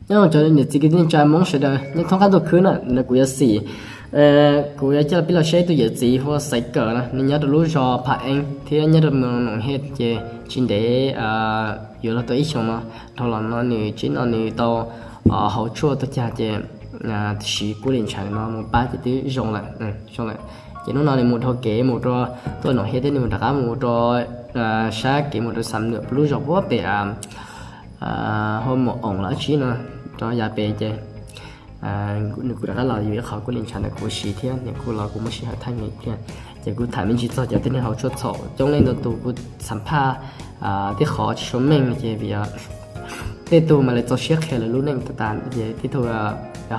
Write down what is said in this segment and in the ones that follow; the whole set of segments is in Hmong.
Nyob zoo cov niam txiv kwv tij neej tsa Hmoob sawv daws, nyob thoob qab ntuj khwb na, no kuv yuav xim, kuv yuav coj peb los saib tus yawm txiv hu ua Xaiv Kawm na, nws nyob rau lub zos Pham Eeb thiab nyob rau moos Noom Hej ces tsis ntev yuav luag tau ib xyoos no. Dhau los no nws tsev no nws tau hauv tshuaj tuaj cag ces siv kuab li ntshav no mus pab ces twb zoo lawm, zoo lawm. Ces hnub no nws mus dhau kev mus rau tuaj Noom Hej thiab nws mus rov qab mus rau sab kev mus rau Xam Nuam lub zos puag pem hu ua Moos Oos los dab tsi no, rau yav pem ces nws kuj rov qab los yuav ib qho kuab li ntshav ntawm kuv siv thiab, nws kuj los kuv muab sij hawm thaij nws thiab. Ces kuv tham me ntsis txog cov tib neeg hauv tshuaj txhaum coob leej ntau tus, kuv xam phaj tej qhov tsis sua meej no ces vim tej tug mas lawv txaus siab qhia lawv lub neej tas tas ces tej tug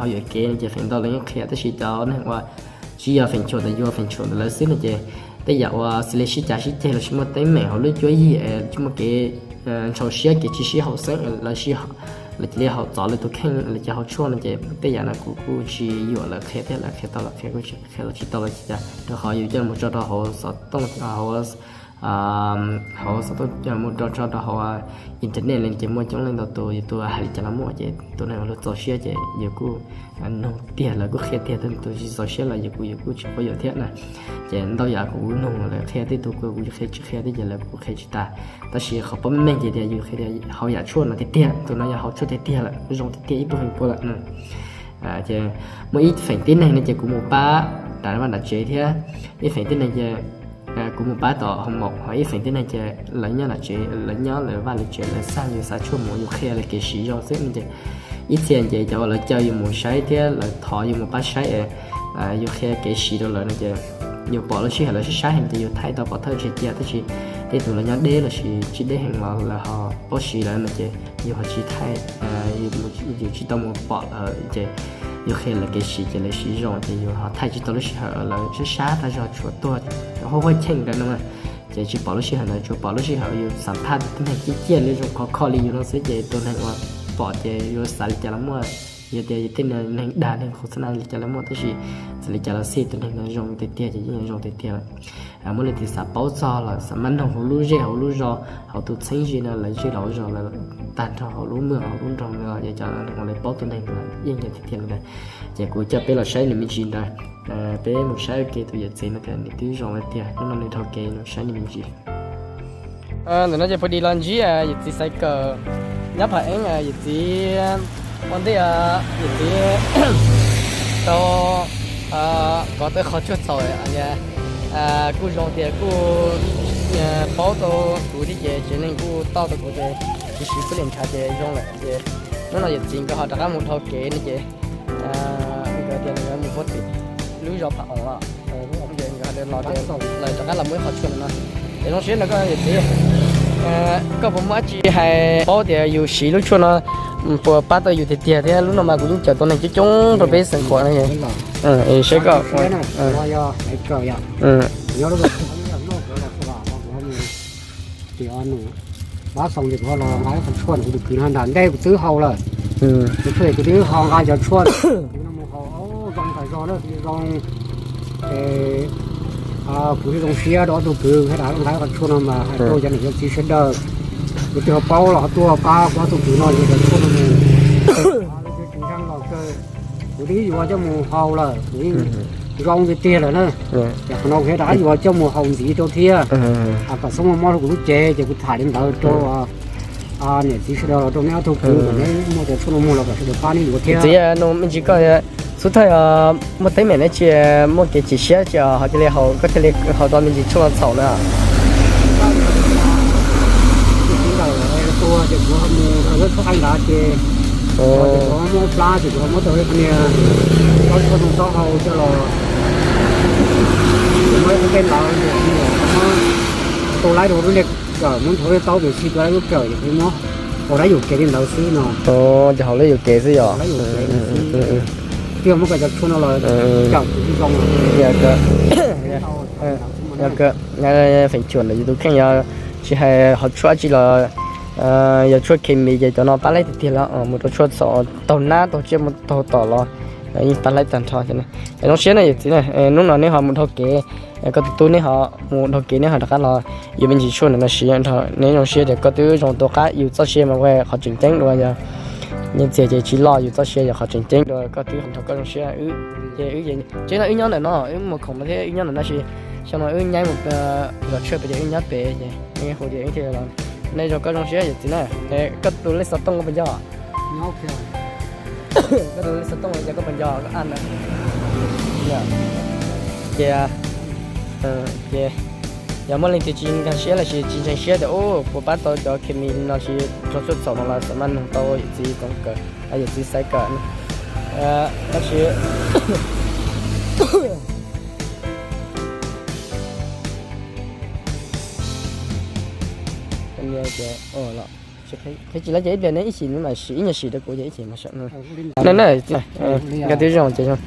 ho yuam kev no ces feem ntau lawv yeej qhia, tab sis cov neeg uas tsis yog feem xyuam ntawm yus, feem xyuam ntawm lawv xwb no ces tej yam uas xws li sib cav sib ceg los sis muaj teeb meem hauv lub cuab yig es tsis muaj kev ntxhov siab, kev tsis sib haum xeeb, lawv cia li haum txov lawv tus kheej, lawv cia haus tshuaj no ces tej yam no kuv kuj tsis yuam lawv qhia thiab, lawv qhia tau los qhia, kuv qhia los tsis tau los cas, rau qhov yus coj mus tso rau hauv xov tooj, hauv hauv xov tooj, mus rau tso rau hauv internet li ces muaj coob leej ntau tus, yus tus hais li cas los muaj, ces tus neeg uas luag txaus siab ces yus kuj nug tiag, lawv kuj qhia tiag, tus tsis txaus siab los yus kuj, yus kuj tsis quab yuam thiab na. Ces ntau yam kuv nug lawv qhia, tej tug kuj kuv qhia tsis qhia thiab ces lawv kuj qhia tsis tas. Tab sis qhov paub meej ces tias yus qhia tias haus yam tshuaj no tiag tiag, tus no yog haus tshuaj tiag tiag lawm, zoo tiag tiag ib puas feem pua lawm. Ces muaj ib feem tib neeg no ces kuv mus pab nram vaj nram tsev thiab, ib feem tib neeg ces kuv mus pab tom hoo maum, ho ib feem tib neeg ces lawv nyob nram tsev, lawv nyob lawv vaj lawv tsev, lawv xav, yus xav tshuaj mus yus qhia lawv kev siv zoo xwb no ces ib txhia ces cov uas lawv caw yus mus saib thiab lawv thov yus mus pab saib es yus qhia kev siv rau lawv no ces yus pom lub sij hawm lawv saib saib heev ces yus thaij tau pov thawj tseg cia, tab sis tej tus lawv nyob deb los sis tsis deb heev los lawv ho paub siv lawm no ces yus ho tsis thaij, yus tsis tau mus pom lawv ces yus qhia lawv kev siv ces lawv siv zoo ces yus ho thaij tsis tau lub sij hawm lawv sab sab tag zog tshuav tuag huaj huaj cheej ntawd no. Ces tsis pom lub sij hawm ntawd, tsuas pom lub sij hawm yus xam phaj tus neeg ciaj ciaj li zoo khov kho li yus no xwb ces tus neeg uas pom ces yuav xav li cas los muaj, yog tias yus tej neeg dag neeg qhov xab na li cas los muaj, tab sis txawm li cas los xij tus neeg no zoo tiag tiag ces yeej zoo tiag tiag lawm. Muaj leej twg xav paub txog los xav maj noog hauv lub zej hauv lub zos, hauv tus txheeb ze no lawv zej los zos lawv tag nrho hauv lub mwj hauv lub nroog no, yog cov neeg uas lawv paub tus neeg no yeej yog tiag tiag li ntawd. Ces kuv coj peb los saib nws me ntsis ntawd, peb mus saib ua ke tus yawm txiv no tias nws twb zoo li tiag, hnub no nws dhau kev, mus saib nws me ntsis. Ntawm no ces pus dis los ntsib yawm txiv Xaiv Kawm nyob Pham Eeb, yawm txiv ua ntej, yawm txiv tau kov tau qhov tshuaj txhaum, kuj zoo tias kuj paub tau kuv thiab ces tsev neeg kuj tauj tau kuv ces kuv siv kuab li ntshav ces zoo lawm ces hnub no yawm txiv nkawd ho rov qab mus dhau kev no ces nkawd tias nkawd mus puag tim lub zos Pham Oos los, nkawd ho los, lawv rov qab los muaj ib qho tshuaj no. Es zoo siab nrog koj yawm txiv, koj puas muaj dab tsi hais paub tias yus siv lub tshuaj no puas pab tau yus tiag tiag thiab? Lub no mas kuv yeej cawm tau neeg coob coob rau peb xeem Khuam no. Saib koj, pab xoo ces kuv ho los nqa ib qho tshuaj no, kuv tus kwv no nram ntej kuv twb haus lawm. Kuv tshuaj kuv twb ho nqa cov tshuaj no mus haus, zoo tas zog na, zoo. Kuv thiaj zoo siab rau ob tug kwv thiab, nqa ib qho tshuaj no mas hais rau cov niam cov txiv sawv daws, yog tus ho paub los ho tuaj pab kuv ob tug kwv no yuav cov tshuaj no mus. Kuv twb yuav coj mus haus lawm, kuv yeej zoo tiag tiag lawm na. Ces qhov no kuv thiaj rov qab yuav coj mus haus ntxiv rau thiab. Kom txhob muaj mob rau kuv lub cev, ces kuv tham li ntawd rau niam txiv sawv daws los rau neb ob tug kwv, kom neb muaj cov tshuaj no mus los kom sawv daws pab neb yuav thiab. Txiv, nug me ntsis koj, xub thawj muaj teeb meem dab tsi, muaj kev chim siab tsi ho cia li haus, koj thiaj li haus tau me ntsis tshuaj txhaum na? Tus txiv ntawm tuag ces kuv mus rau lub tshuaj qaib ntawd ces kuv muab plab ces kuv muab tau ib qho niag tshuaj taub hau coj los, muab ib qho tej ntawd ces kuv muab tua laib rau lub niag kawm, muab nthuav lub taub tus txhij tua laib lub kawm ces kuv muab haus dab yuam kev li ntawd xwb no. Ces haus dab yuam kev xwb yog? Twb muab cov tshuaj no los cawm kuv zoo. Feem xyuam ntawm yus tus kheej yog tsis hais haus tshuaj dab tsi los yog tshuaj khes mis ces cov no pab laib tiag tiag li, mus rau tshuaj txhaum taug nab taug tsiaj mus taug tom los yeej pab laib tag nrho. Zoo siab na yawm txiv, hnub no neb ho mus dhau kev, koj tus tub neb ho mus dhau kev neb ho rov qab los yuav me ntsis tshuaj ntawm no siv nrog neb zoo siab tias koj twb zoo tua qab yus txoj sia mas ua qhov tseem ceeb dua yog Nyiaj txiag ces tsis loj yus txoj sia, yog qhov tseem ceeb dua koj twb nrog koj zoo siab. Ces wb ces tseeb no wb nyob ntawm no, wb mus khoom no thiab wb nyob ntawm no, sis xyoo no wb nyaib mus zov tsheb pem ces wb nyob pem ces wb hu tias wb thiaj los. Nej nrog koj zoo siab yawm txiv na. Koj tus lej xov tooj koj puas nco? Koj tus lej xov tooj yog koj puas nco koj a na? Ces, ces yog muaj leej twg tsis nkag siab los sis tsis ntseeg siab tias ub puas pab tau cov khes mis no tsis raug txhua txhaum no los xav maj nug tau yawm txiv Txoov Kawm, yawm txiv Xaiv Kawm. Tab sis qhib tsis lawv ces ib pliag neb ib chim mam sim ib nyuag sim rau kuv ces ib chim mam sawv. Nkawd twb zoo ces zoo.